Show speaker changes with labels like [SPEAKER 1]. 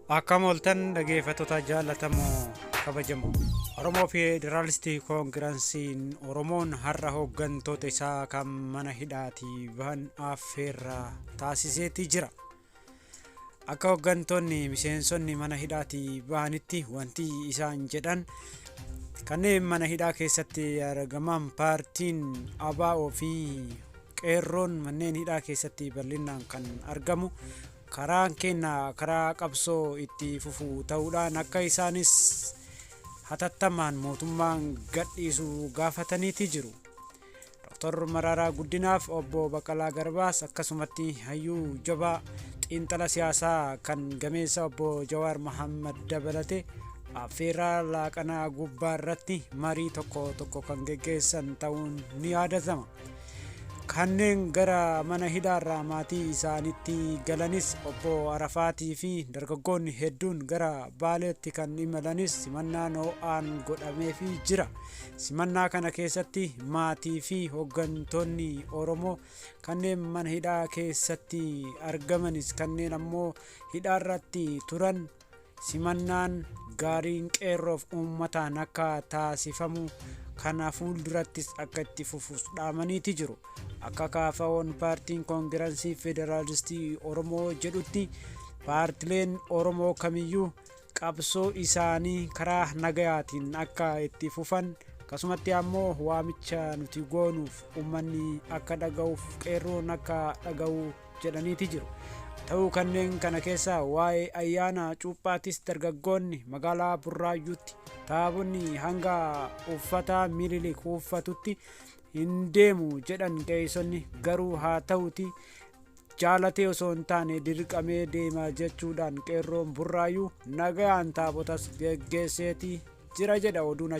[SPEAKER 1] Akkam ooltan dhaggeeffattoota jaallatamoo kabajamoo. Oromoo Federaalistii Koongiransiin Oromoon har'a hooggantoota isaa kan mana hidhaatii bahan affeerraa taasiseetii jira. Akka hooggantoonni miseensonni mana hidhaatii bahanitti wanti isaan jedhan kanneen mana hidhaa keessatti argaman paartiin ABO fi qeerroon manneen hidhaa keessatti bal'inaan kan argamu karaan keenya karaa qabsoo itti fufu ta'uudhaan akka isaanis hatattamaan mootummaan gadhiisu gaafataniiti jiru. Dr. Mararaa Guddinaaf obbo Baqqalaa Garbaas akkasumatti hayyuu jabaa xiinxala siyaasaa kan gameessa obbo Jawaar Mohammad dabalate affeerraa laaqanaa gubbaa irratti marii tokko tokko kan geggeessan ta'uun ni yaadatama. Kanneen gara mana hidhaarraa maatii isaaniitti galanis obbo Arafaatii fi dargaggoonni hedduun gara Baaleetti kan imalanis simannaan ho'aan godhameefii jira. Simannaa kana keessatti maatii fi hooggantoonni Oromoo kanneen mana hidhaa keessatti argamanis kanneen ammoo hidhaarratti turan simannaan gaariin qeerroof uummataan akka taasifamu kana fuuldurattis akka itti fufus dhaamaniiti jiru. Akka KFO'n paartiin Koongiransii Federaalistii Oromoo jedhutti paartileen Oromoo kamiyyuu qabsoo isaanii karaa nagayaatiin akka itti fufan akkasumatti ammoo waamicha nuti goonuuf uummanni akka dhaga'uuf qeerroon akka dhaga'u jedhaniiti jiru. Ta'uu kanneen kana keessaa waa'ee ayyaana cuuphaatis dargaggoonni magaalaa Burraayyuutti taabonni hanga uffata Minilik uffatutti hin deemu jedhan qeessonni, garuu haa ta'uti jaalatee osoo hin taane dirqamee deema jechuudhaan qeerroon Burraayyuu nagayaan taabotas geggeesseeti jira jedha oduun.